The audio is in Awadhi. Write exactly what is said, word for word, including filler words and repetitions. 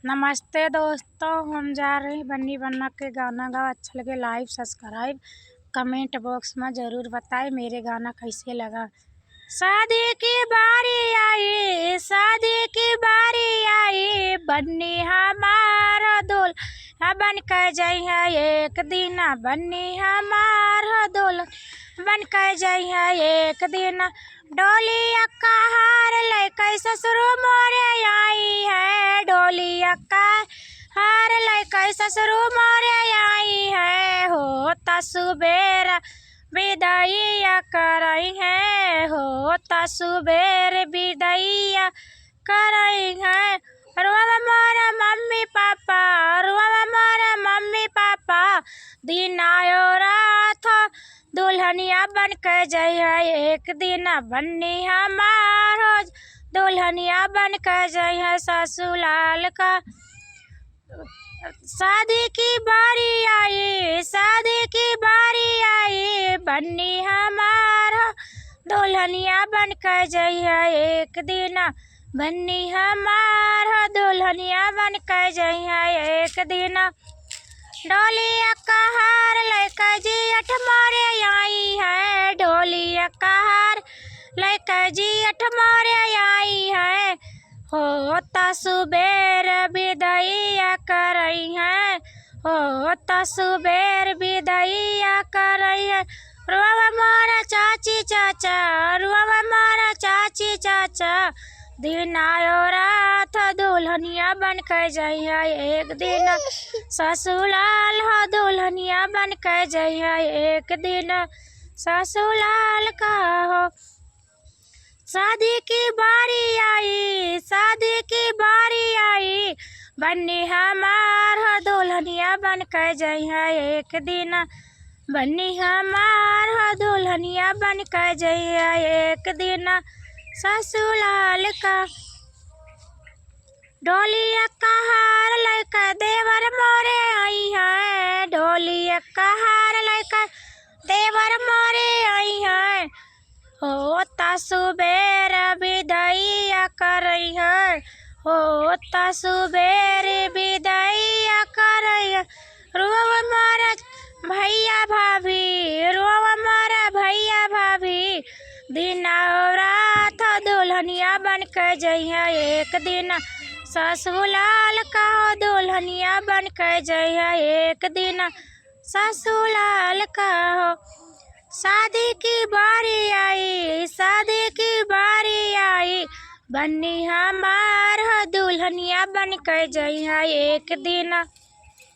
नमस्ते दोस्तों, हम जा रहे हैं बन्नी बन्ना के गाना गावा। अच्छा लगे like, subscribe, comment box में जरूर बताए मेरे गाना कैसे लगा। शादी की बारी आई, शादी की बारी आई, बन्नी हमार दुल्हा बन के जइहैं एक दिन, बन्नी हमार दुल्हा बन के जइहैं एक दिन। डोलिया का हार लइके ससुर मोरे आई है, डोलिया का हार लइके ससुर मोरे आई है, होता सुबेर बिदाइया करइहैं, होता सुबेर बिदाइया करइहैं। रोवा मोर मम्मी पापा, रोवा मोर मम्मी पापा, दिन आयो रात दुल्हनिया बन के जइहैं एक दिन, बन्नी हमार हो दुल्हनिया बन के जइहैं ससुराल का। शादी की बारी आई, शादी की बारी आई, बन्नी हमार हो दुल्हनिया बन के जइहैं एक दिन, बन्नी हमार हो दुल्हनिया बन के जइहैं एक दिन। डोलिया का हार लइके जियठ मोरे आई है, डोलिया का हार लइके जियठ मोरे आई है, होता सुबेर बिदाइया करइहैं, होता सुबेर बिदाइया करइहैं। रोवा मोर चाची चाचा, रोवा मोर चाची चाचा, दिन आयो रात दुल्हनिया बन के जइहैं एक दिन, ससुराल हो दुल्हनिया बन के जइहैं एक दिन, ससुराल का हो। शादी की बारी आई, शादी की बारी आई, बन्नी हमार हो दुल्हनिया बन के जइहैं एक दिन, बन्नी हमार हो दुल्हनिया बन के जइहैं एक दिन, ससुराल का। डोलिया का हार लइके देवर मोरे आई है, डोलिया का हार लइके देवर मोरे आई है, होता सुबेर बिदाइया करइहैं, होता सुबेर बिदाइया करइहैं। रोवा मोर भैया भाभी, रोवा मोर भैया भाभी, दिन रात दुल्हनिया बन के जइहैं एक दिन, ससुराल का दुल्हनिया बन के जइहैं एक दिन, ससुराल का हो। शादी की बारी आई, शादी की बारी आई, बन्नी हमार हो दुल्हनिया बन के जइहैं एक दिन।